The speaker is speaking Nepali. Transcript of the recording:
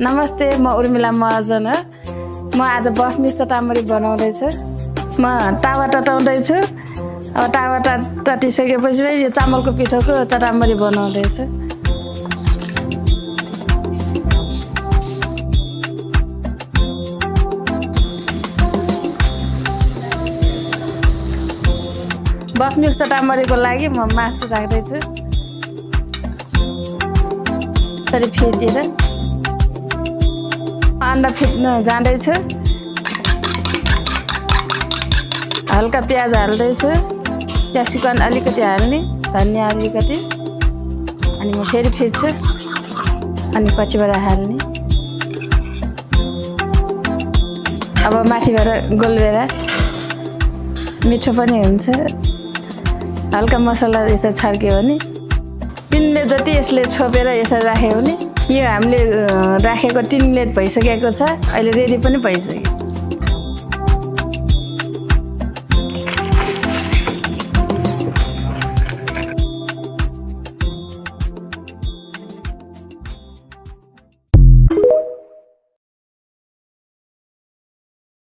नमस्ते, म उर्मिला महाजन हो। म आज बस्मी चटामरी बनाउँदैछु। म तावा तताउँदैछु। अब तावा ततिसकेपछि यो चामलको पिठोको चटामरी बनाउँदैछु। बस्मी चटामरीको लागि म मासु राख्दैछु। यसरी फेदेर अन्डा फिट्न जाँदैछु। हल्का प्याज हाल्दैछु। क्याप्सिकम अलिकति हाल्ने, धनियाँ अलिकति, अनि म फेरि फिट्छु, अनि पछिबाट हाल्ने। अब माथिबाट गोलबेरा मिठो पनि हुन्छ। हल्का मसला यसो छर्क्यो भने तिनले जति यसले छोपेर यसरी राख्यो भने यो हामीले राखेको 3 मिनेट भइसकेको छ। अहिले रेडी पनि भइसक्यो।